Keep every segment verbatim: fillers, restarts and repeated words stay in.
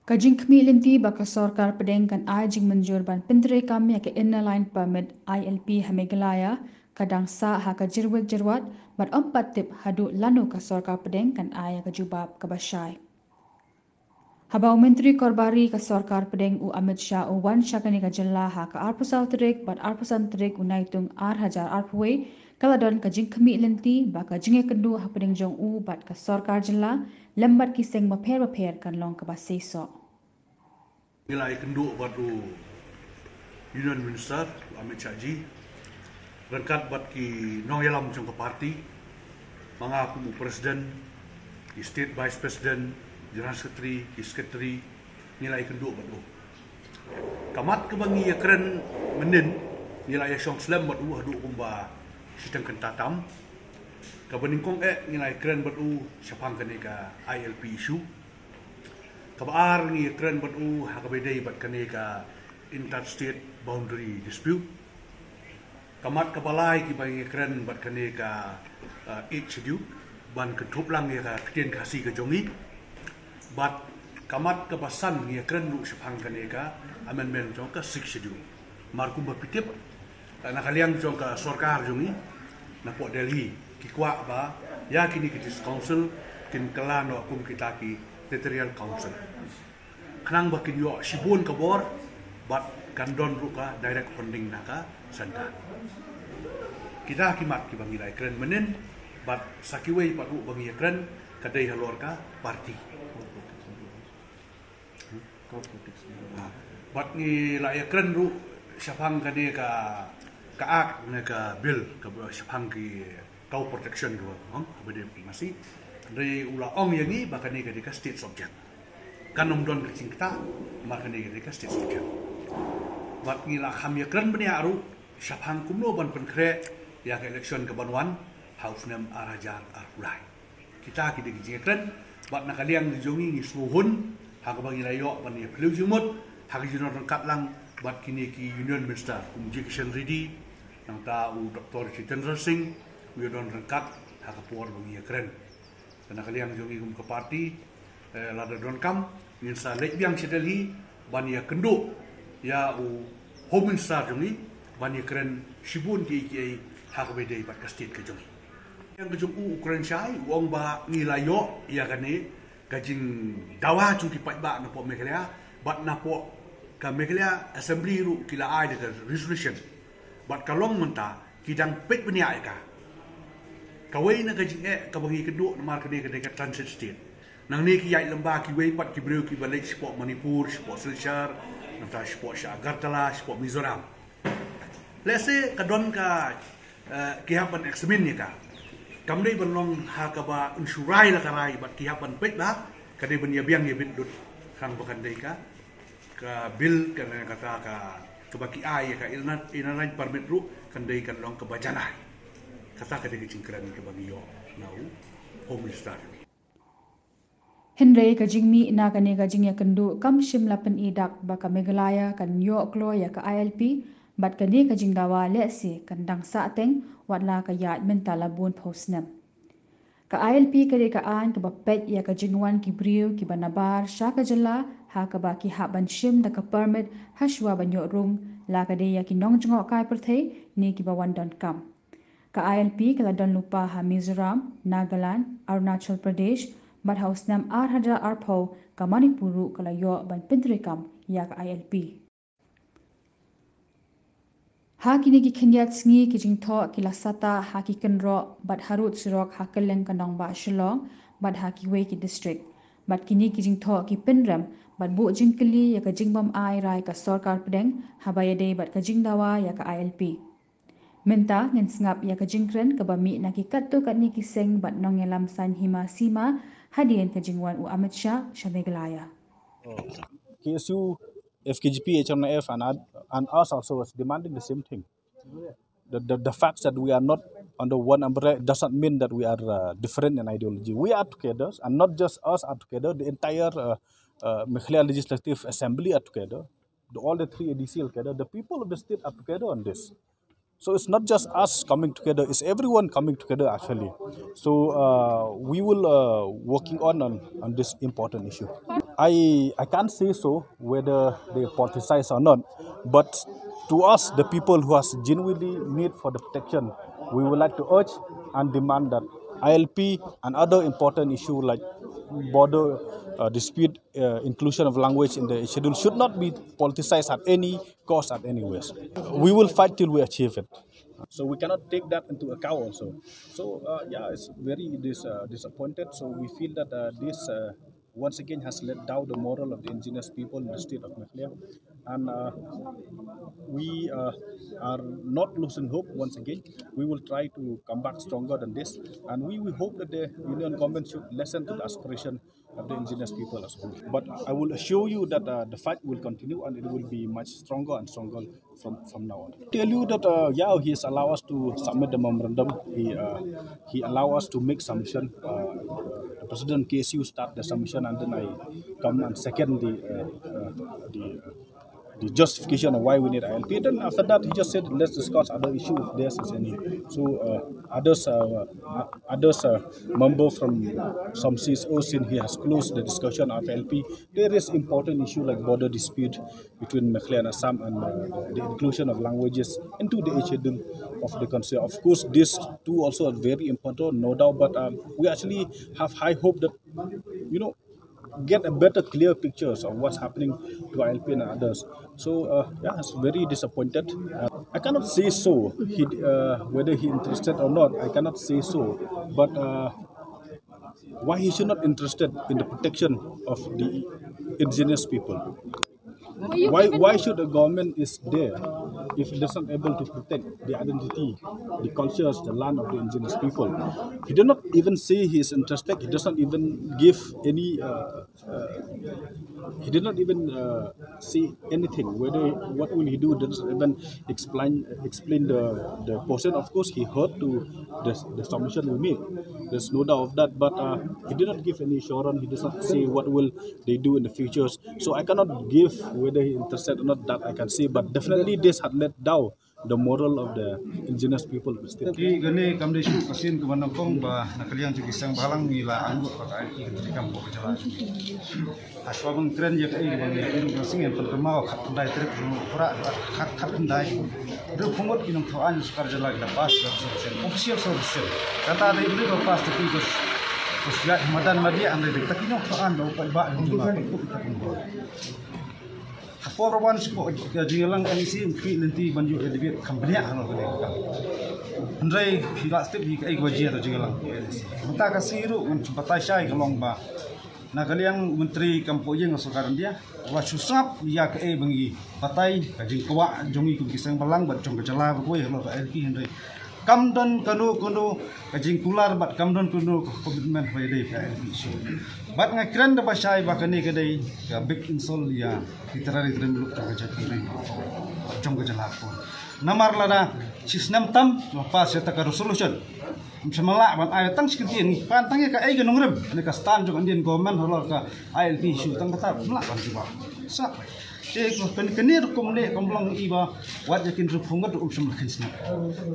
Ka jingkhmih lynti ba ka sorkar pdeng kan ai jingmynjur ban pyntreikam ïa ka Inner Line Permit, I L P, ha Meghalaya ka dang sah ha ka jyrwit jyrwat, bad ym pat tip haduh lano ka sorkar pdeng kan ai ïa ka jubab kaba shai. Haba u Myntri Korbari ka sorkar pdeng u Amit Shah u wan sha kane ka jylla ha ka arphew saw tarik bad arphew san tarik u Naitung ar hajar arphew wei, ka la don ka jingkhmih lynti ba ka jingïakynduh hapdeng jong u bad ka sorkar jylla lem bad ki seng bapher bapher kan long kaba seisoh. Ngi la ïakynduh bad u Union Minister, u Amit Shah ji, ryngkat bad ki nongïalam jong ka party, ma nga kum u President, ki State Vice President, General Secretary, ki Secretary, ngi la ïakynduh bad u. Ka mat kaba ngi ïakren mynnin, ngi la ïashong slem bad u haduh kumba shiteng kynta tam. Kaba nyngkong eh ngi la ïakren bad u shaphang kane ka I L P issue. Kaba ar ngi ïakren bad u ha kaba ïadei bad kane ka interstate boundary dispute. Ka mat kaba lai kiba ngi ïakren bad kane ka, uh, Eighth Schedule ban kynthup lang ïa ka ktien Khasi ka jong ngi. Bad ka mat kaba san ngi ïakren ruh shaphang kane ka amendment jong ka Sixth Schedule. Mar kumba phi tip, na ka liang jong ka sorkar jong ngi, na pok Delhi, ki kwah ba ïa kine ki District Council kin kylla noh kum kita ki Territorial Council. Khnang ba kin ïoh shibun ka bor, bad kan don ruh ka direct funding na ka centre. Kita ki mat kiba ngi la ïakren mynnin, bad sa kiwei pat ruh ba ngi ïakren ka dei halor ka party. Ha. Bad ngi la ïakren ruh shaphang kane ka, ka act ne ka bill, ka shaphang ki cow protection ruh, ha, kaba dei masi. Hynrei u la ong ïa ngi ba kane ka dei ka state subject. Kan ym don ka jingktah, namar kane ka dei ka state subject. Bad ngi la kham ïakren bniah ruh shaphang kumno ban pynkhreh ïa ka election kaban wan ha u snem ar hajar arphew lai. Kita ki dei ki jingïakren, bad na ka liang jong ngi ngi sngewhun ha kaba ngi la ïoh ban ïa phylliew jingmut ha ka jingdon ryngkat lang bad kine ki Union Minister kum G Kishan Reddy, nangta u Doctor Jitendra Singh, u ïadon ryngkat ha ka por ba ngi ïakren. Te na ka liang jong ngi kum ka party, eh, lada donkam, ngin sa leit biang sha Delhi ban ïakynduh ïa u Home Minister jong ngi ban ïakren shibun kiei kiei ha kaba ïadei bad ka state ka jong ngi. Ïa ka jong u u kren shai, u ong ba ngi la ïoh ïa kane ka jingdawa jong ki paidbah na pok Meghalaya, bad na pok ka Meghalaya Assembly ruh ki la ai da ka resolution. Bad ka long mynta ki dang peit bniah ïa ka. Kawei na ka jingeh kaba ngi kynduh namar ka dei ka dei ka transit state. Nangne ki ïaid lyngba kiwei pat ki briew kiba leit shapoh Manipur, shapoh Silchar, nangta shapoh sha Agartala, shapoh Mizoram. Lehse ka don ka, eh, ki hap ban examine ïa ka. Kam dei ban long ha kaba inshurai la ka rai bad ki hap ban peit ba ka dei ban ïa biang ïa bit lut khnang ba kan dei ka, ka bill kane kata ka, kaba ki ai ïa ka Inner, Inner Line Permit ruh kan dei kan long kaba janai. Kata ka dei ka jingkren kaba ngi ïoh na u Home Minister. Hynrei ka jingmih na kane ka jingïakynduh kam shym la pyni dak ba ka Meghalaya kan ïoh kloi ïa ka I L P, bad kane ka jingdawa lehse kan dang sahteng wat la ka ïaid mynta la bun phew snem. Ka I L P ka dei ka aiñ kaba peit ïa ka jingwan ki briew kiba nabar sha ka jylla ha kaba ki hap ban shim da ka permit hashwa ban ïoh rung, la ka dei ïa ki nongjngohkai pyrthei ne kiba wan donkam. Ka I L P ka la don lypa ha Mizoram, Nagaland, Arunachal Pradesh, bad ha u snem ar hajar arphew ka Manipur ruh ka la ïoh ban pyntreikam ïa ka I L P. Ha kine ki khyndiat sngi ki jingthoh ki la sahtah ha ki kynroh bad harud surok ha kylleng ka nongbah Shillong bad ha kiwei ki district. Bad kine ki jingthoh ki pynrem bad buh jingkylli ïa ka jingbym ai rai ka sorkar pdeng haba ïadei bad ka jingdawa ïa ka I L P. Mynta ngin sngap ïa ka jingkren kaba mih na ki katto katne ki seng bad nongïalam saiñ hima sima hadien ka jingwan u Amit Shah sha Meghalaya. K S U, F K J P, H R N F, and, oth- and us also was demanding the same thing. The, the, the fact that we are not under one umbrella doesn't mean that we are uh, different in ideology. We are together, and not just us are together, the entire uh, uh, Meghalaya Legislative Assembly are together. The, all the three A D C are together. The people of the state are together on this. So it's not just us coming together, it's everyone coming together actually. So uh, we will uh, working on, on on this important issue. I I can't say so whether they politicize or not, but to us, the people who has genuinely need for the protection, we would like to urge and demand that I L P and other important issue like border uh, dispute, uh, inclusion of language in the schedule should not be politicized at any cost, at any ways. We will fight till we achieve it. So we cannot take that into account also. So uh, yeah, it's very dis- uh, disappointed. So we feel that uh, this uh, once again has let down the moral of the indigenous people in the state of Meghalaya. And uh, we uh, are not losing hope once again. We will try to come back stronger than this. And we, we hope that the union government should listen to the aspiration of the indigenous people as well. But I will assure you that uh, the fight will continue and it will be much stronger and stronger from, from now on. Tell you that, uh, yeah, he has allowed us to submit the memorandum. He, uh, he allowed us to make submission. Uh, the president K S U start the submission, and then I come and second the, uh, uh, the, uh, the justification of why we need I L P. Then after that, he just said, "Let's discuss other issues if there's any." So uh, others, uh, uh, others, uh, member from some C S O, since he has closed the discussion of I L P, there is important issue like border dispute between Meghalaya and Assam and uh, the inclusion of languages into the schedule of the constitution. Of course, these two also are very important, no doubt. But um, we actually have high hope that, you know, get a better, clear pictures of what's happening to I L P and others. So uh, yeah, it's very disappointed. Uh, I cannot say so. He, uh, whether he interested or not, I cannot say so. But uh, why he should not interested in the protection of the indigenous people? Why, why should a government is there if it doesn't able to protect the identity, the cultures, the land of the indigenous people? He did not even say he is interested. He doesn't even give any uh, uh, he did not even uh, say anything. Whether what will he do, doesn't even explain explain the the portion. Of course, he heard to the, the submission we made. There's no doubt of that. But uh, he did not give any assurance. He does not say what will they do in the futures. So I cannot give whether he interested or not, that I can say. But definitely, this had let down the moral of the indigenous people of the state. Ki gane kam dei shu ka sien ka ban nyngkong ba na ka liang jong ki seng bhalang ngi la angkut ba ka ai ki ka trei kam ko ka jala. Hashwa ban kren ïa ka ai ban ïa ki ka sing ïa pynkymaw khat khyndai tarik jong u Phra, khat khat khyndai. Ruh pynmut ki nongthoh aiñ sorkar jylla ki la pass resolution, official resolution. Kata dei ba pass te ki ko ko sbiat madan madia ande dei ta ki nongthoh aiñ ba u paidbah jong jylla. Ka por ba wan sha ka jingïalang N E C, um khmih lynti ban ïoh ïa debate kham bniah halor kane ka kam. Hynrei phi lah tip hi kaei kaba jia ha ka jingïalang N E C. Mynta ka sngi ruh ngan batai shai ka long ba na ka liang u Myntri kam poh ïing ka Sorkar India u la shu sngap ïa kaei ba ngi batai, ka jingkwah jong ngi kum ki seng bhalang bad jong ka jylla ba kawei halor ka I L P, hynrei kam don kano kano ka jingkular bad kam don kano ka commitment ba ïadei ka I L P issue. Bad nga kren da ba shai ba kane ka dei ka big insult ïa literary trembuluk jong ka jaitbynriew, jong ka jylla ko. Namar lada shi snem tam la pass ïa ta ka resolution, ym shym lah ban ai tang shi kyntien, ngi pan tang ïa kaei ka nongrim ne ka stand jong Indian government halor ka I L P issue, tang kata ym lah ban jubab. Sa Te ko kane, kane ruh kumne, kum long i ba wat ïa kin ruh phungut ruh um shym la khin sngap.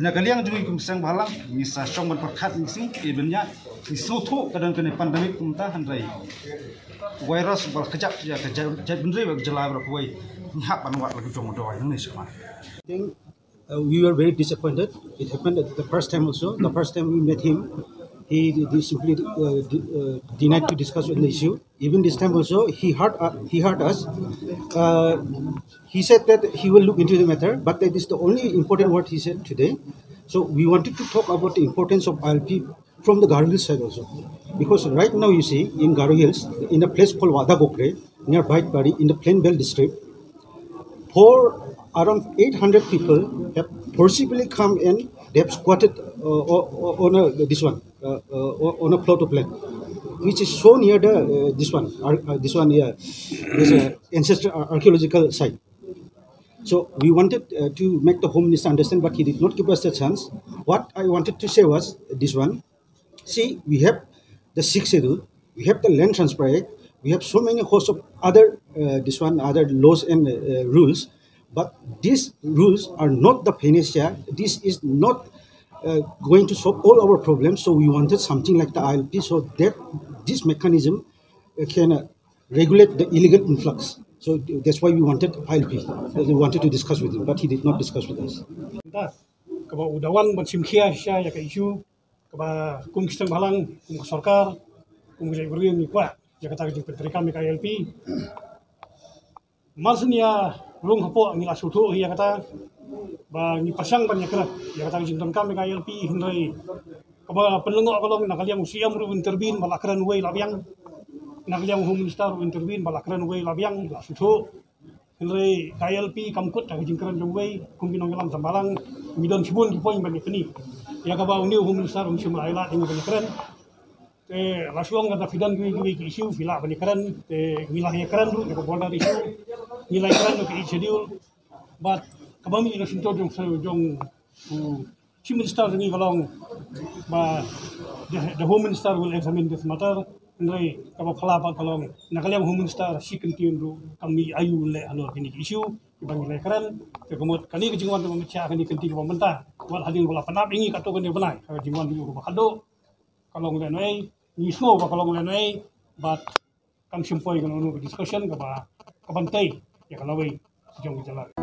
Na ka liang jong ngi kum seng bhalang ngi sa shong ban pyrkhat ngi sngi, eh, ban ïa ngi sngewthuh ka don kane pandemic kumta, hynrei virus ba la kjap ïa ka jait, jaitbynriew bad ka jylla baroh kawei, ngi hap ban wad la ka jong u dawai nangne shakhmat. Uh, we were very disappointed. It happened the first time also. The first time we met him, he, he simply uh, de- uh, denied to discuss on the issue. Even this time also, he heard uh, he heard us. Uh, he said that he will look into the matter, but that is the only important word he said today. So we wanted to talk about the importance of I L P from the Garo Hills side also, because right now you see in Garo Hills, in a place called Wada Gokre, near Baitbari, in the Plain Belt district, for around eight hundred people have forcibly come and they have squatted uh, o- o- on a, this one, uh, uh, o- on a plot of land, which is so near the uh, this one, ar- uh, this one here, this uh, ancestral ar- archaeological site. So we wanted uh, to make the Home Minister understand, but he did not give us the chance. What I wanted to say was this one. See, we have the Sixth Schedule, we have the Land Transfer Act, we have so many host of other, uh, this one, other laws and uh, rules. But these rules are not the panacea. This is not uh, going to solve all our problems. So we wanted something like the I L P, so that this mechanism uh, can uh, regulate the illegal influx. So that's why we wanted I L P. Uh, We wanted to discuss with him, but he did not discuss with us. Mynta kaba u da wan ban shim khia shisha ïa ka issue kaba kum ki seng bhalang, kum ka sorkar, kum ka jaitbynriew ngi kwah ïa kata ka jingpyntreikam ïa ka I L P. Mar shen ïa rung hapoh ngi la sngewthuh ïa kata ba ngi pyrshang ban ïakren ïa kata ka jingdonkam ïa ka I L P, hynrei kaba pynlyngngoh ka long na ka liang u C M ruh u intervene ba la kren uwei la biang, na ka liang u Home Minister ruh u intervene ba la kren uwei la biang, la sngewthuh. Hynrei ka I L P kam kut da ka jingkren jong uwei. Kum ki nongïalam seng bhalang, ngi don shibun ki point ban ïa kane, ïa kaba une u Home Minister um shym la ïaleh ïa ngi ban ïakren. Te la shu ong kata phi don kiwei kiwei ki issue phi lah ban ïakren, te ngi la ïakren ruh ïa ka border issue, ngi la ïakren ruh ka Eighth Schedule. But kaba mih na shyntur jong, jong u Chief Minister jong ngi ka long ba the, the Home Minister will examine this matter. Hynrei kaba phylla pat ka long na ka liang Home Minister shi kyntien ruh kam mih aïu leh halor kine ki issue kiba ngi la ïakren. Te ka mut kane ka jingwan kaba mynta, kane ka kynti kaba mynta, wat hadien ba la pynap ïa ngi katto katne bnai, ka jingwan ruh kaba khadduh ka long lehnohei, ngi sngew ba ka long lehnohei, but kam shym poi kano kano ka discussion kaba, kaban tei ïa ka lawei jong ka jylla.